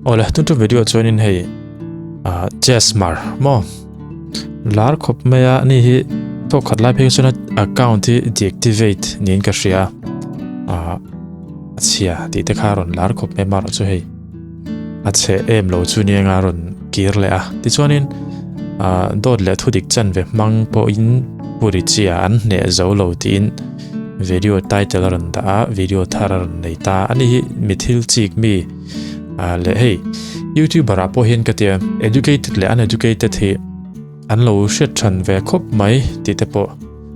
Awle tun tum video chuanin hei ah chess mar maw lar khawp mai a ani hi thawk khat lai phei chuan account hi deactivate niin ka hria ah a chhia tih te kha a rawn lar khawp mai a marawh chu hei a chhe em lo chu nia anga rawn kir leh a tichuanin ah dawt leh thudik chanve hmang pawhin purichia an hneh zo lo tiin video title a rawn dah a video thar a rawn nei ta a ni hi mi thil chik mi ah leh hei youtuber ah pawh hian ka tia educated leh uneducated hi an lo hriat than ve khawp mai tih te pawh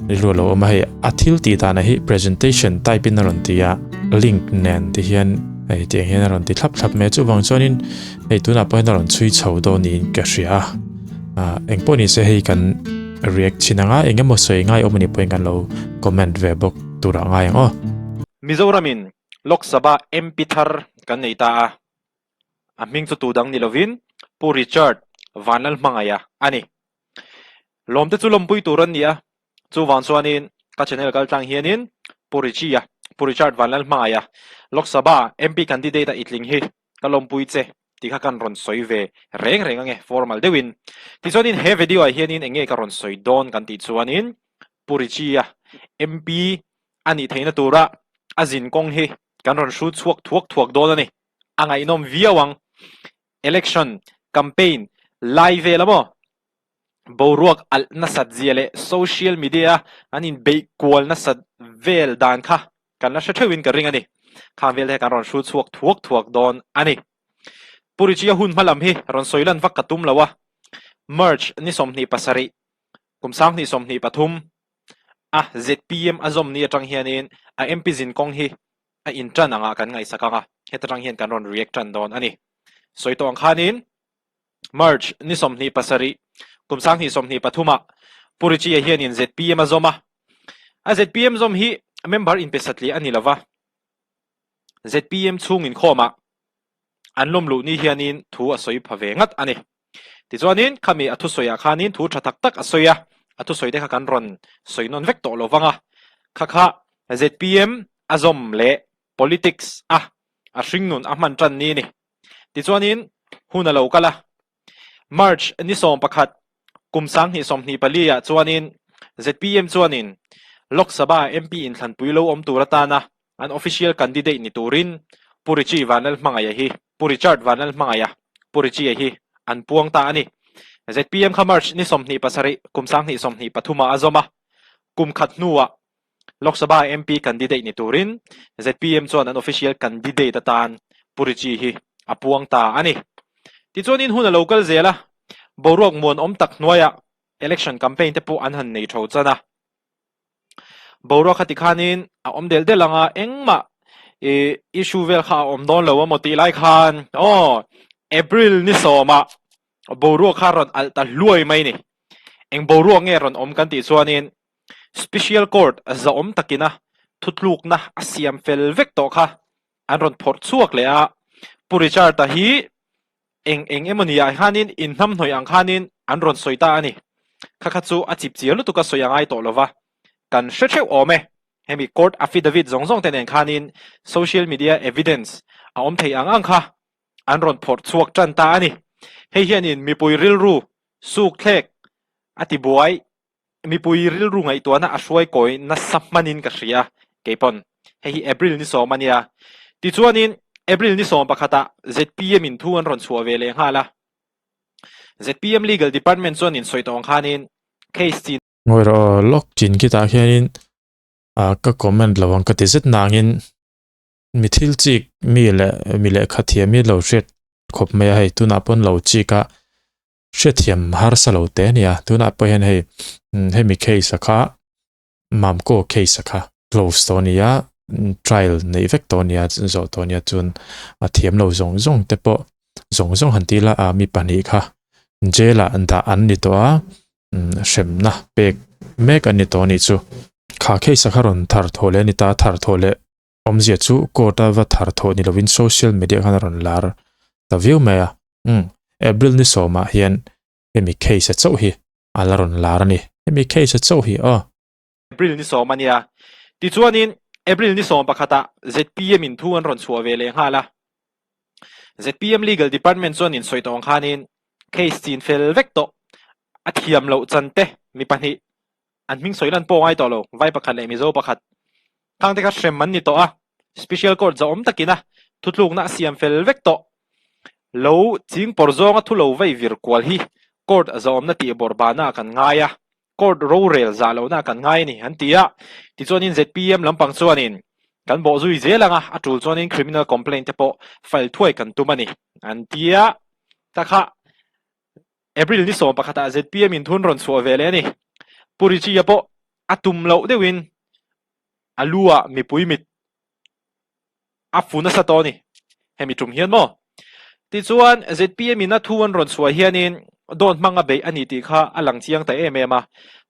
rilru a lo awm a hei a thil tih dan ah hi presentation type in a rawn ti a link nen ti hian hei tiang hian a rawn ti thlap thlap mai a chuvang chuanin hei tunah pawh hian a rawn chhui chho dawn niin ka hria a ah engpawh ni se hei kan react chin anga eng emaw sawi ngai awm anih pawhin kan lo comment ve bawk tur ah ngai ang aw. Mizoramin Lok Sabha MP thar kan nei ta a, a hming chu tu dang ni lovin Pu Richard Vanlalhmangaia a ni. Lawmte chu lawmpui tur an ni a, chuvang chuanin ka channel kal tlang hianin Pu Richie-a, Pu Richard Vanlalhmangaia Lok Sabha MP candidate-a i tling hi ka lawmpui che tih kha kan rawn sawi ve reng reng ange formal deuhin. Tichuanin he video ah hianin eng nge ka rawn sawi dawn kan tih chuanin Pu Richie-a MP a nih theihna tura a zin kawng hi kan rawn hrut chhuak thuak thuak dawn a ni. A ngaihnawm viau ang. Election campaign lai vel a maw? Boruak alh nasat zia leh social media a an inbeih kual nasat vel dan kha kan la hre theuhin ka ring a ni. Khang vel te kan rawn hrut chhuak thuak thuak dawn a ni. Pu Richie-a hun hma lam hi rawn sawi lan vak ka tum lo a. March ni 27, kum 2023 a zpm a zawm ni atang hianin a MP zin kawng hi a in tan angah kan ngaihsak ang a, heta tang hian kan rawn react tan dawn a ni. Sawi tawh ang khanin March ni 27, kum 2023 ah Pu Richie-a hianin zpm a zawm a, a zpm zawm hi member inpe satliah a ni lova, zpm chhung inkhawmah an lawm luh ni hianin thu a sawi pha ve ngat a ni. Tichuanin khami a thusawiah khanin thu tha tak tak a sawi a, a thusawi te kha kan rawn sawi nawn vek tawh lo vang a, kha kha zpm a zawm leh politics a a hringnun a hman tan ni a ni. Tichuanin hun a lo kal a, March ni 11 kum 2024 ah chuanin zpm chuanin Lok Sabha MP inthlanpui lo awm tur atana An official candidate ni turin Pu Richie Vanlalhmangaia hi Pu Richard Vanlalhmangaia, Pu Richie-a hi an puang ta a ni. Zpm kha March ni 27, kum 2023 ah a zawm a. Kum khat hnuah Lok Sabha MP candidate ni turin zpm chuan an official candidate atan Pu Richie hi a puang ta a ni. Tichuanin hun a lo kal zel a, boruak muanawm tak hnuaiah election campaign te pawh an han nei tho chan a. Boruak kha tikhanin a awm del del anga engmah i issue vel kha a awm dawn lo amaw tih lai khan aw April ni sawmah boruak kha rawn alh ta hluai mai ni. Eng boruak nge rawn awm kan tih chuanin Special Court zahawm takina thutlukna a siam fel vek tawh kha an rawn phawrh chhuak leh a, Pu Richard-a hi eng eng emaw ni ah hianin inhnamhnawih ang khanin an rawn sawi ta a ni. Kha kha chu a chip chiar lutuk a sawi a ngai tawh lo va, kan hre theuh awm e. Hemi court affidavit zawng zawng te nen khanin social media evidence a awm thei ang ang kha an rawn phawrh chhuak tan ta a ni. Hei hianin mipui rilru suk thlek a ti buai Mipui rilru ngaihtuahna a hruai kawi nasa hmanin ka hria, keipawn. Hei hi April ni sawm a nia. Tichuanin, April ni sawm pakhatah zpm in thu an rawn chhuah ve leh nghal a. Zpm Legal Department chuan in sawi tawh ang khanin case chin Ngawi rawh aw, lawk chin khitah khianin ka comment lo ang ka ti zet nangin mi thil chik mi leh mi lehkha thiam hi lo hriat khawp mai a hei tunah pawn lo chik a hriatthiam harsa lo te a ni a tunah pawh hian hei hemi case a kha mamco case a kha close tawh a ni a trial neih vek tawh a ni a zawh tawh a ni a chuan a thiam lo zawng zawng te pawh zawng zawng han tih ila ah mi pahnih kha jail ah dah an ni tawh a hremna pek mek an ni tawh a nih chu kha case a kha rawn thar thawh leh a ni ta thar thawh leh awmzia chu court a va thar thawh ni lovin social media khan a rawn lar ta viau mai a umm April ni sawmah hian hemi case a chauh hi a la rawn lar a ni hemi case a chauh hi aw. April ni sawm a nia tichuanin April ni sawm pakhatah zpm in thu an rawn chhuah ve leh nghal a. ZPM Legal Department chuan insawi tawh ang khanin case chin fel vek tawh a thiam loh chan te mi pahnih an hming sawi lan pawh ngai tawh lo, vai pakhat leh Mizo pakhat khang te kha hrem an ni tawh a, Special Court zahawm takin a thutlukna a siam fel vek tawh. Lo ching pawr zawnga thu lo vei vir kual hi Court zahawmna tih bawrhbana kan ngai a, Court rorel zah lohna kan ngai a ni an ti a. Tichuanin zpm lampang chuanin kan bawh zui zel ang a, a tul chuanin criminal complaint te pawh file thuai kan tum a ni an ti a. Ta kha April ni sawm pakhatah zpm in thun rawn chhuah ve leh a ni. Pu Richie-a pawh a tum loh deuhin a lu ah mipui mit a fu nasa tawh a ni. Hemi tum hian maw? Tichuan, zpm in a thu an rawn chhuah hianin dawt hmanga beih a ni tih kha a lang chiang ta em em a,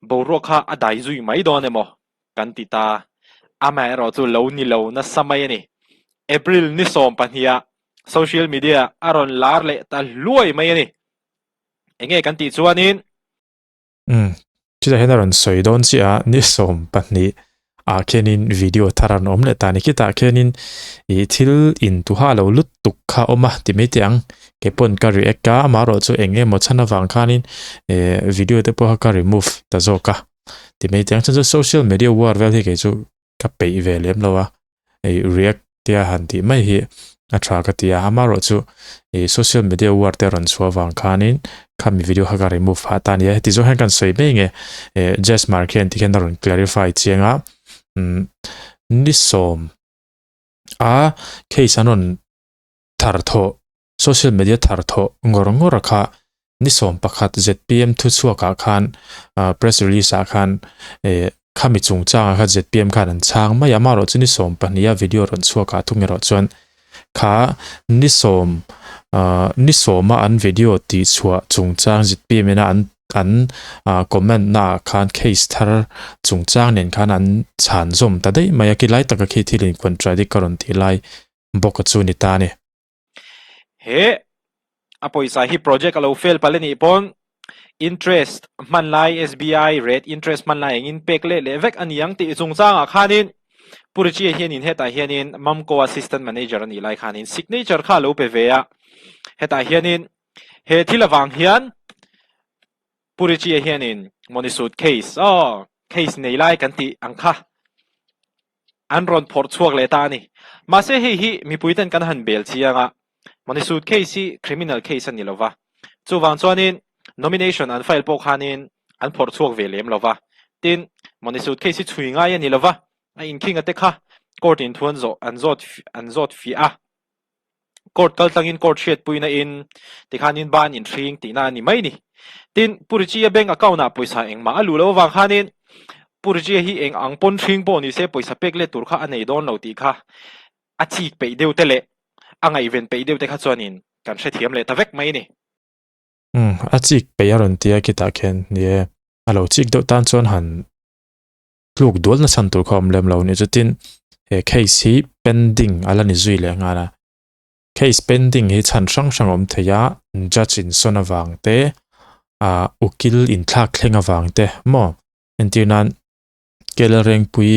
boruak kha a dai zui mai dawn emaw kan ti ta. Amaherawh chu lo ni lo nasa mai a ni. April ni 12 ah social media a rawn lar leh ta hluai mai a ni. Enge kan tih chuanin. Umm, chutah hian a rawn sawi dawn chiah a, ni 12 ah khianin video thar a rawn awm leh ta a ni. Khitah khianin ih thil intuha lo lut tuk kha a awm a ti mai teh ang. Kei pawn ka react a, amaherawh chu eng emaw chhan avang khanin eh video te pawh kha ka remove ta zawk a ti mai teh ang. Chuan chu social media war vel hi kei chu ka peih ve lem lo a, hei react tia han tih mai hi a tha ka ti a, amaherawh chu ih social media war te a rawn chhuah avang khanin khami video kha ka remove phah ta a ni a, heti zawng hian kan sawi mai nge eh Jazz Hmar khian tikhian a rawn clarify chiang a, umm ni sawm a case an rawn thar thawh Social media thar thawh ngawr ngawr kha ni 11 zpm thuchhuak ah khan press release ah khan khami chungchang ah kha zpm khan an chhang mai a, amaherawh chu ni 12 a video rawn chhuak ah thung erawh chuan kha ni sawm ni sawma an video tih chhuah chungchang zpm ina an an comment na ah khan case thar chungchang nen khan an chhan zawm ta daih mai a, khilai taka khi thil in contradict ka rawn tih lai bawk a chu ni ta a ni. He a pawisa hi project a lo fail palh a nih pawn interest hman lai SBI rate interest hman lai engin pek leh leh vek a ni ang tih chungchangah khanin Pu Richie hianin hetah hianin Mamco assistant manager a nih lai khanin signature kha a lo pe ve a, hetah hianin he thil avang hian Pu Richie hianin Monisut case aw case nei lai kan tih ang kha an rawn phawrh chhuak leh ta a ni. Mahse hei hi mipui ten kan han bel chiang a, Money suit case hi criminal case a ni lo va, chuvang chuanin nomination an file pawh khanin an phawrh chhuak ve lem lo va. Tin, money suit case hi chhui ngai a ni lo va, a inkhinga te kha court in thu an zawh an zawt an zawt fiah a. Court kal tlangin court hriatpuina in tikhanin ban inhring tihna a ni mai ni. Tin, Pu Richie-a bank account-ah pawisa engmah a luh loh avang khanin Pu Richie-a hi eng ang pawn hring pawh ni se pawisa pek let tur kha a nei dawn lo tih kha a chik peih deuh te leh a ngaihven peih deuh te kha chuanin kan hrethiam leh ta vek mai ni. Umm, a chik peih a rawn ti a khitah khian ni e, a lo chik deuh tan chuan han tluk dual na chhan tur kha awm lem lo ni chutin he case hi pending a la ni zui leh nghal a. Case pending hi chhan hrang hrang a awm thei a, judge insawn avang te, ah ukil inthlak thleng avang te maw entir nan Kel Rengpui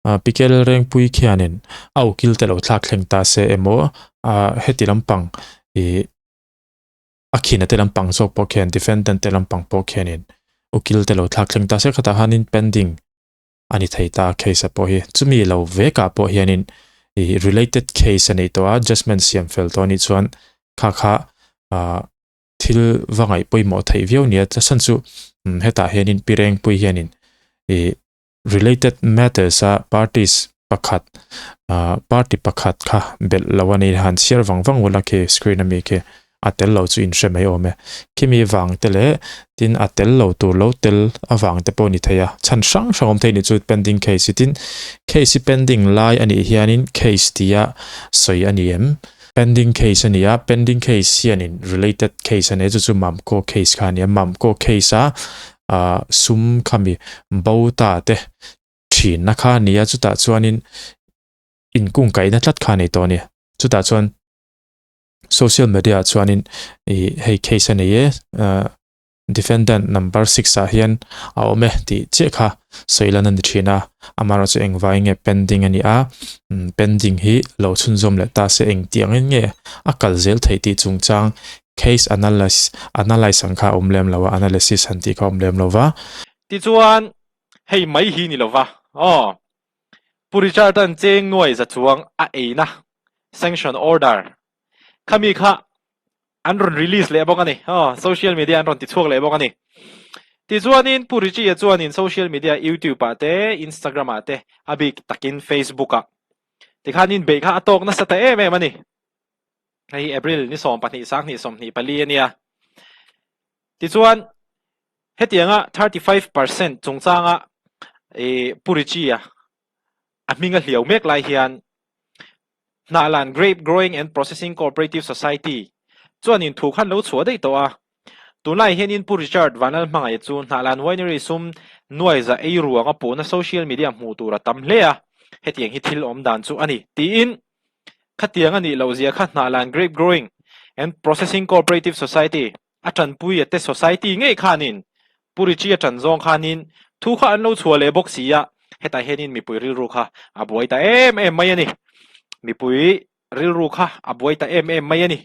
ah Pi Kel Rengpui khianin a ukil te lo thlak thleng ta se emaw ah heti lampang ih a khina te lampang zawk pawh khian defendant te lampang pawh khianin ukil te lo thlak thleng ta se khatah khanin pending a ni thei ta case ah pawh hi chumi lo vekah pawh hianin ih related case a neih tawh a judgement siam fel tawh anih chuan kha kha ah thil va ngaih pawimawh theih viau nia chhan chu hetah hianin pi Rengpui hianin ih related matters a parties pakhat ah party pakhat kha belh lo a ni han chhiar vang vang ula khi screen ami khi a tel lo chu inhre mai awm e khimi vang te leh tin a tel lo tur lo tel avang te pawh a ni thei a chhan hrang hrang awm thei a ni chu pending case hi tin case hi pending lai a nih hianin case tia sawi a ni em pending case a ni a pending case hianin related case a nei chu chu mamco case kha a ni a mamco case a ah sum khami bo ta te thinna kha a ni a chutah chuanin inkungkaihna tlat kha a nei tawh a ni chutah chuan social media ah chuanin ih hei case a nei e ah. Defendant number six ah hian a awm e tih chiah kha sawi lan a ni thin a, amaherawh chu engvai nge pending a ni a, pending hi lo chhunzawm leh ta se engtiangin nge a kal zel theih tih chungchang case analyse analyse ang kha a awm lem lo a, analysis han tih kha a awm lem lo va. Tichuan hei mai hi ni lova aw Pu Richard-a'n cheng nuai za chuang a eina sanction order khami kha an rawn release leh bawk a ni aw social media an rawn ti chhuak leh bawk a ni tichuanin Pu Richie-a chuanin social media YouTube ah te Instagram ah te a bik takin Facebook ah tikhanin beih kha a tawk nasa ta em em a ni hei April ni 12 sanghnih 24 a nia tichuan hetianga 35% chungchanga e Pu Richie-a a hming a hliau mek lai hian Hnahlan Grape Growing and Processing Cooperative Society chuanin thu khan lo chhuah daih tawh a. Tunlai hianin Pu Richard Vanlalhmangaih chu Hnahlan Winery sum nuaiza ei ruang a puhna social media hmuh tur a tam hle a, hetiang hi thil awm dan chu a ni, tiin khatiang a nih loh zia kha Hnahlan Grape Growing and Processing Cooperative Society a tanpui a te society ngei khanin Pu Richie a tan zawng khanin thu kha an lo chhuah leh bawk si a, hetah hianin mipui rilru kha a buai ta em em mai a ni. Mipui rilru kha a buai ta em em mai a ni.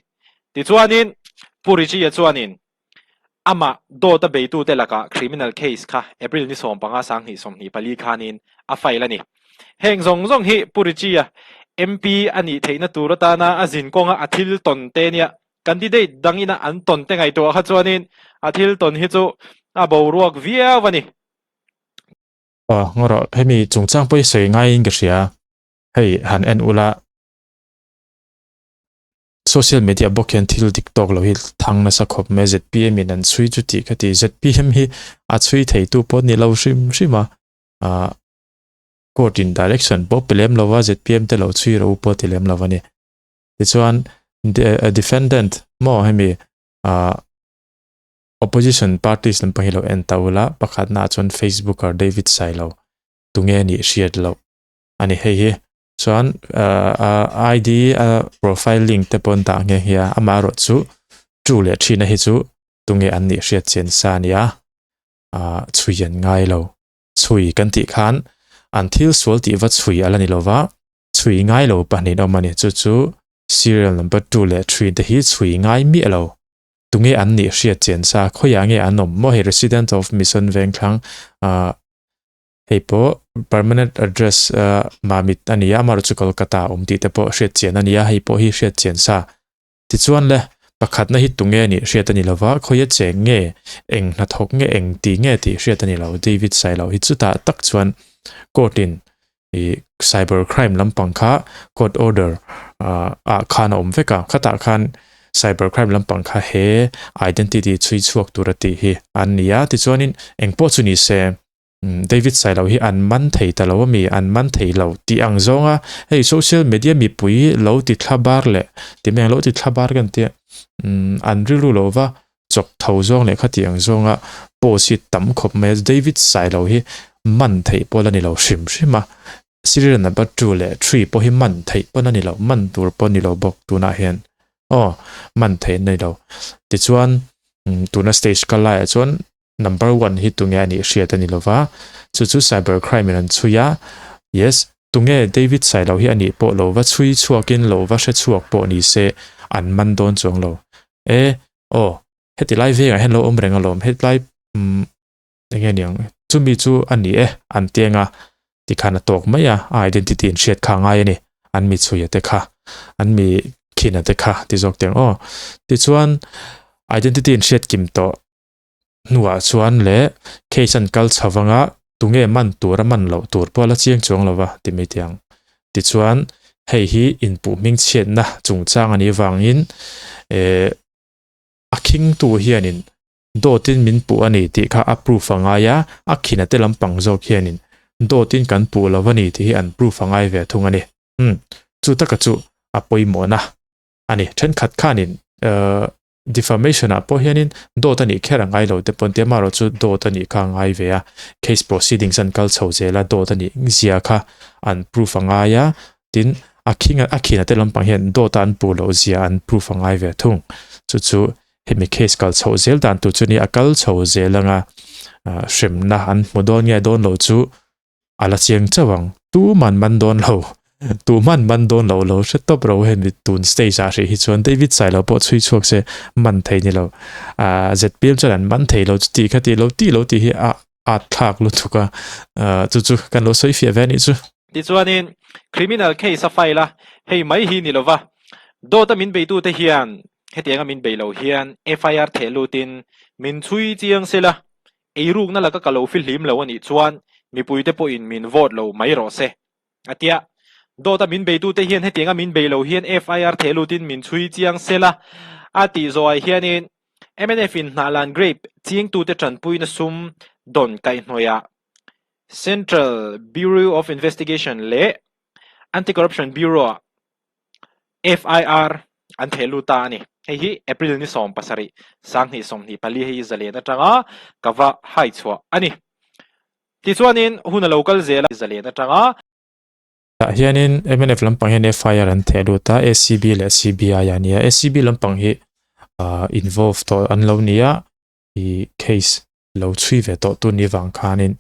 Tichuanin Pu Richie-a chuanin amah dawt a beitute lakah criminal case kha April ni 15 2024 khanin a file a ni. Heng zawng zawng hi Pu Richie-a MP a nih theihna tur atana a zin kawnga a thil tawn te nia Candidate dang ina an tawn te ngaihtuah kha chuanin a thil tawn hi chu a boruak viau a ni. Aw ngaw rawh, hemi chungchang pawh hi sawi ngaiin ka hria, hei han en ula social media bawk hian thil dik tawk lo hi thang nasa khawp mai a, zpm in an chhui chu tih ka ti, zpm hi a chhui theitu pawh ni lo hrim hrim a, ah court in direction pawh pe lem lova zpm te lo chhui rawh u pawh ti lem lo a ni. Tichuan defendant maw hemi ah opposition parties lampang hi lo en ta ula pakhatna ah chuan Facebooker David Sailo tunge nih hriat loh a ni hei hi chuan ah ID a profile link te pawh an dah nghe nghe a amaherawh chu tu leh thina hi chu tunge an nih hriat chian sa a nia ah chhui an ngai lo chhui kan tih khan an thil sual tih va chhui a la ni lova. Chhui ngai lo pahnih awm a ni. Chu chu serial number 2 leh 3 te hi chhui ngai miah lo. Tunge an nih hriat chian sa, khawiah nge an awm maw hei resident of Mission Vengthlang ah hei pawh permanent address ah Mamit a ni a, amaherawhchu chu Kolkata a awm tih te pawh hriat chian a ni a, hei pawh hi hriat chian sa. Tichuan le, pakhatna hi tunge nih hriat a ni lova, khawia cheng nge, eng hnathawk nge, eng ti nge tih hriat a ni lo. David Sailo hi chutah tak chuan court in ih cyber crime lampang kha court order ah khan a awm vek a, khatah khan cyber crime lampang kha he identity chhui chhuak tur a tih hi an ni a. Tichuanin engpawh chu ni se. David Sailo hi an man thei ta lo ami, an man thei lo tih ang zawnga hei social media mipui lo ti thla bar leh ti mai ang lo ti thla bar kan tia an rilru lo va chawk tho zawng leh khati ang zawnga post hi tam khawp mai a, David Sailo hi man theih pawh la ni lo hrim hrim a, serial number 2 leh 3 pawh hi man theih pawn a ni lo, man tur pawh a ni lo bawk tunah hian aw man theih a ni lo tichuan tuna stage kal laiah chuan Number one hi tunge a nih hriat a ni lova, chu chu cyber crime in an chhui a, yes, tunge David Sailo hi a nih pawh lo va chhui chhuakin lo va hre chhuak pawh ni se an man dawn chuang lo. E, aw, heti lai vengah hian lo awm reng alawm, hetlai umm enge niang, chumi chu a ni e an ti anga tikhan a tawk mai a, a identity in hriat kha a ngai a ni, an mi chhuia te kha, an mi khina te kha ti zawk teng aw. Tichuan identity in hriat kim tawh hnuah chuan leh case an kal chho anga tunge man tur a man loh tur pawh a la chiang chuang lo va ti mai teh ang. Tichuan hei hi inpuh hming chhiatna chungchang a nih vangin eh a khingtu hianin dawtin min puh a ni tih kha a proof a ngai a, a khina te lampang zawk hianin dawtin kan puh lo a ni tih hi an proof a ngai ve thung a ni. Umm chu taka chu a pawimawhna a ni. Thenkhat khanin eh Defamation ah pawh hianin dawt a nih kher a ngai lo te pawn tia amaherawh chu dawt a nih kha a ngai ve a, case proceedings an kal chho zel a, dawt a nih zia kha an proof a ngai a, tin a khing a khina te lampang hian dawt a an puh loh zia an proof a ngai ve thung. Chu chu. Hemi case kal chhoh zel dan tur chu ni a kal chho zel anga hremna an hmu dawn nge dawn lo chu a la chiang chauh ang. Tuman man dawn lo, tuman man dawn lo lo hre tawp ro hemi tun stage ah hrih hi chuan David Sailo pawh chhui chhuak se man thei ni lo. ZPM chuan an man thei lo chu tih kha tih lo tih lo tih hi a at thlak lutuk a, chu chu kan lo sawi fiah ve a nih chu. Tichuanin criminal case a file a, hei mai hi ni lova, dawta min beitute hian hetianga min bei lo hian FIR theh lutin min chhui chiang sela, eirukna laka ka lo fihlim lo a nih chuan mipuite pawhin min vote lo mai rawh se a tia. Dawta min beitute hian hetianga min bei lo hian FIR theh lutin min chhui chiang sela a tih zawhah hianin mnf in hnahlan grape chingtute tanpuina sum dawn kaihhnawihah Central Bureau of Investigation leh Anti-Corruption Bureau-ah FIR an theh lut ta a ni. Hei hi April ni 17, 2024 hei hi zalen atanga ka va hai chhuah a ni. Tichuanin hun a lo kal zel a, zalen atanga. Tah hianin mnf lampang hian FIR an theh lut a, ACB leh CBI a nia. ACB lampang hi involve tawh an lo ni a, i case lo chhui ve tawh tu ni vang khanin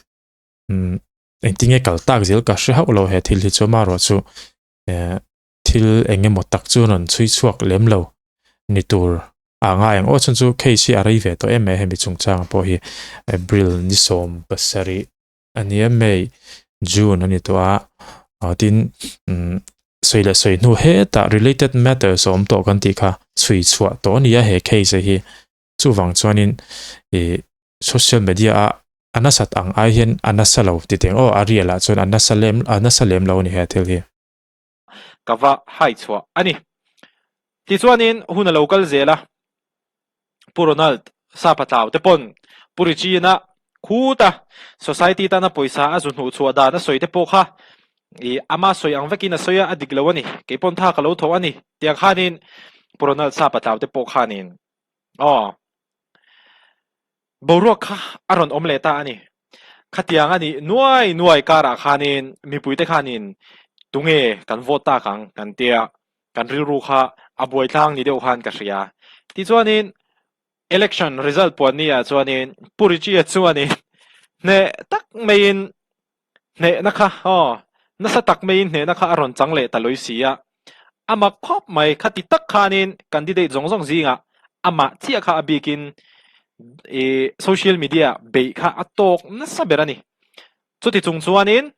engtinge kal tak zel ka hre hauh lo he thil hi chu amaherawh chu thil eng emaw tak chu rawn chhui chhuak lem lo ni tur a ngai ang aw chhan chu case hi a rei ve tawh em mai hemi chungchang pawh hi April ni 17 a nia May June a ni tawh a tin sawi leh sawi hnu hetah related matters a awm tawh kan tih kha chhui chhuah tawh a ni a he case hi Chuvang chuanin ih social media a a nasat ang ai hian a nasa lo ti teng aw a real ah chuan a nasa lem a nasa lem lo a ni he thil hi. Ka va hai chhuah a ni. Tichuanin hun a lo kal zel a, Pu Ronald Sapa Tlau te pawn Pu Richie-na khuta society tana pawisa a zu hnuh chhuah dan a sawi te pawh kha ih ama sawi ang vekin a sawi a, a dik lo a ni, kei pawn tha ka lo thawh a ni tiang khanin Pu Ronald Sapa Tlau te pawh khanin Aw. Boruak kha a rawn awm leh ta a ni. Khatiang a nih nuai nuai karah khanin mipuite khanin tunge kan vote tak ang kan tia kan rilru kha a buai tlang ni deuh khan ka hria. Tichuanin election result puan ni ah chuanin Pu Richie-a chuanin hneh tak maiin Hnehna kha, aw, nasa tak maiin hnehna kha a rawn chang leh ta lawih si a. A mak khawp mai, khati tak khanin candidate zawng zawng zingah amah chiah kha a bikin i social media beih kha a tawk nasa ber a ni. Chuti chung chuanin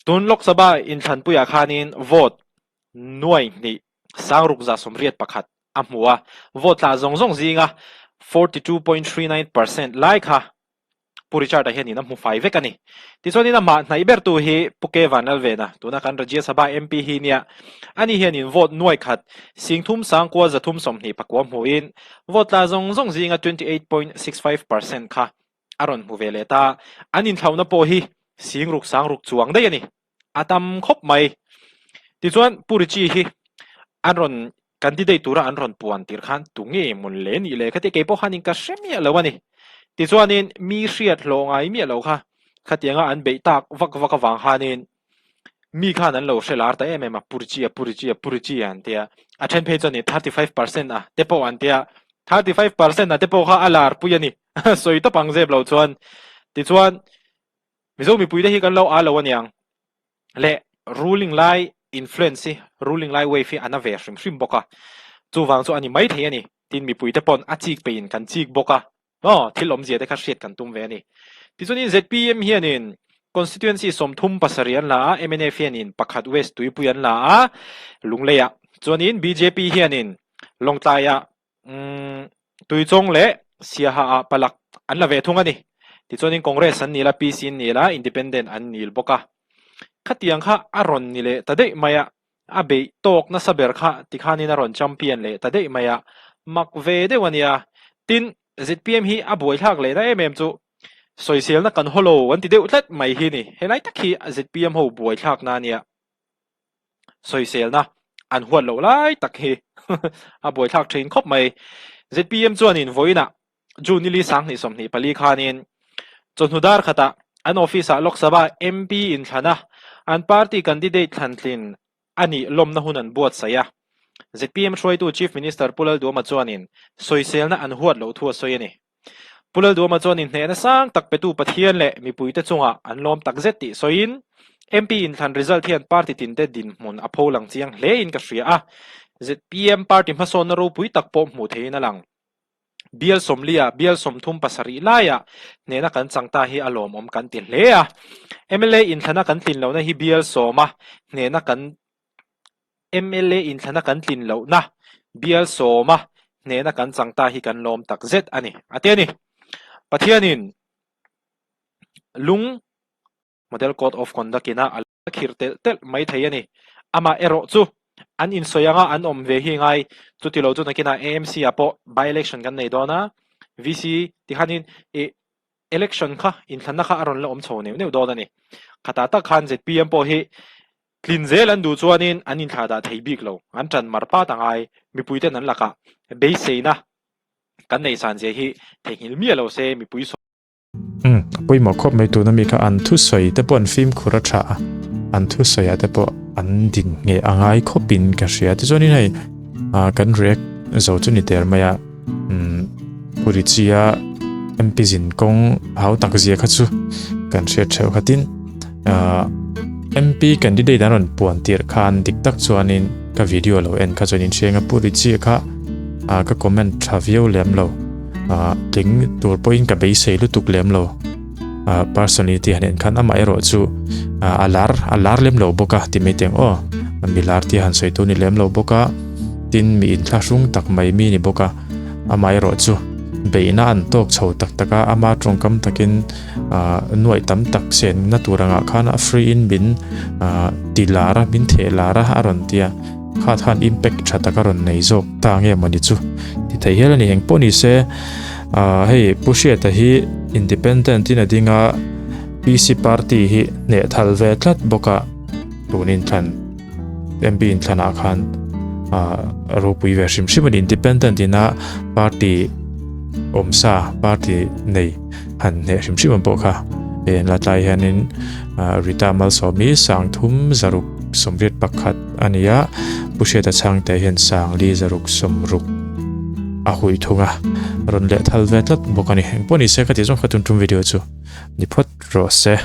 tun Lok Sabha inthlanpuiah khanin vote nuai hnih 6681 a hmu a, vote tla zawng zawng zinga 42.39% lai kha Pu Richard-a hianin a hmu fai vek a ni. Tichuanin amah hnaih bertu hi Pu K Vanlalvena, tuna kan Rajya Sabha MP hi nia. Ani hianin vote nuai khat, 3 sangkua 320 pakua hmuhin vote tla zawng zawng zinga 28.65 percent kha a rawn hmu ve leh ta. An inthlauhna pawh hi 6 sang ruk chuang daih a ni. A tam khawp mai. Tichuan Pu Richie hi an rawn candidate tura an rawn puan tir khan tu nge mawn le nih le khatia kei pawh khanin ka hre miah lo a ni. Tichuanin mi hriat hlawh ngai miah lo kha khatianga an beih tak vak vak avang khanin mi khan an lo hre lar ta em em a, Pu Richie a, Pu Richie a, Pu Richie a an tia. A then phei chuan 35% a te pawh an tia. 35% a te pawh kha a lar pui a ni. Sawi tawp ang zep lo chuan. Tichuan Mizo mipuite hi kan lo a lo aniang le ruling lai influence hi ruling lai wave hi a na ve hrim hrim bawk a, chuvang chu a ni mai thei a ni. Tin mipuite pawn a chik peihin kan chik bawk a, aw thil awmzia te kha hriat kan tum ve a ni. Tichuanin zpm hianin constituency 37 an la a, mnf hianin pakhat West Tuipui an la a, Lungleiah chuanin bjp hianin Lawngtlaiah Umm, Tuichawng leh Siaha ah palak an la ve thung a ni. Tichuanin Congress an nil a, PC an nil a, Independent an nil bawk a. Khatiang kha a rawn ni leh ta daih mai a, a beih tawk nasa ber kha tikhanin a rawn champion leh ta daih mai a, mak ve deuh a nia. Tin, zpm hi a buaithlak lehna em em chu sawiselna kan haw lo an ti deuh tlat mai hi ni. Helai tak hi zpm ho buaithlakna a nia. Sawiselna an huat loh lai tak hi a buaithlak thin khawp mai. Zpm chuanin vawiinah June nili 2024 khanin chawhnu dar khatah an office-ah Lok Sabha MP inthlana an party candidate thlantlin a nih lawmna hun an buatsaih a. Zpm hruaitu Chief Minister Pu Lalduhoma chuanin sawiselna an huat loh thu a sawi a ni. Pu Lalduhoma chuan inhnehna sang tak petu Pathian leh mipuite chungah an lawm takzet tih sawiin, MP inthlan result hian party tinte dinhmun a pholang chiang hlein ka hria a, zpm party hmasawnna ropui tak pawh hmuh theihin a lang. Bial sawmliah bial 37 laiah hnehna kan chang ta hi a lawmawm kan ti hle a. Mla inthlana kan tlin lohna hi bial sawma hnehna kan Mla inthlana kan tlin lohna bial sawma hnehna kan chang ta hi kan lawm tak zet a ni, a ti a ni. Pathianin lung Model Code of Conduct ina a la khir telh telh mai thei a ni. Amah erawh chu an insawi anga an awm ve hi ngai, chuti lo chu nakinah AMC ah pawh by election kan nei dawn a, VC tikhanin ih election kha inthlanna kha a rawn la awm chho neuh neuh dawn a ni. Khatah tak khan zpm pawh hi tlin zel an duh chuanin an inthlah dah thei bik lo, an ṭan mar pat a ngai, mipuiten an lakah beiseina kan neih san zia hi theihnghilh miah lo se mipui sawi. Umm, a pawimawh khawp mai tuna mi kha an thusawi te pawh an fimkhur a tha a, an thusawi ah te pawh an din ngheh a ngai khawpin ka hria. Tichuanin hei ah kan react zo chu ni der mai a, umm Purichia MP zin kawng hau tak zia kha chu kan hriat theuh khatin ah MP candidate an rawn puan tirh khan dik tak chuanin ka video lo en kha chuan inhriang a Purichia kha ah ka comment tha viau lem lo. ah tling tur pawhin ka beisei lutuk lem lo ah personality han en khan amah erawh chu ah a lar a lar lem lo bawk a ti mai teng aw mi lar tia han sawi tur ni lem lo bawk a tin mi inthlahrung tak mai mi ni bawk a amah erawh chu beihna an tawk chho tak tak a ama tawngkam takin ah nuaih tam tak senna tur angah khan a free in min ah ti lar a min theh lar a a rawn ti a. Kha khan impact tha tak a rawn nei zawk ta nge mawni chu ti thei hial a ni. Engpawh ni se ah hei Pu Hriata hi independent in a ding a PC party hi hneh thal ve tlat bawk a tun inthlan MP inthlanah khan ah ropui ve hrim hrim a ni. Independent in a party awmsa party nei han hneh hrim hrim ang pawh kha hei an la tlai hianin ah Rita Malsawmi Sangthum Zaruk 81 a ni a, Pu Hriata Chhangte hian Sangli 660 a hui thung a, rawn leh thal ve tlat bawk a ni. Engpawh ni se ka tih zawng kha tun tum video chu ni phawt rawh se.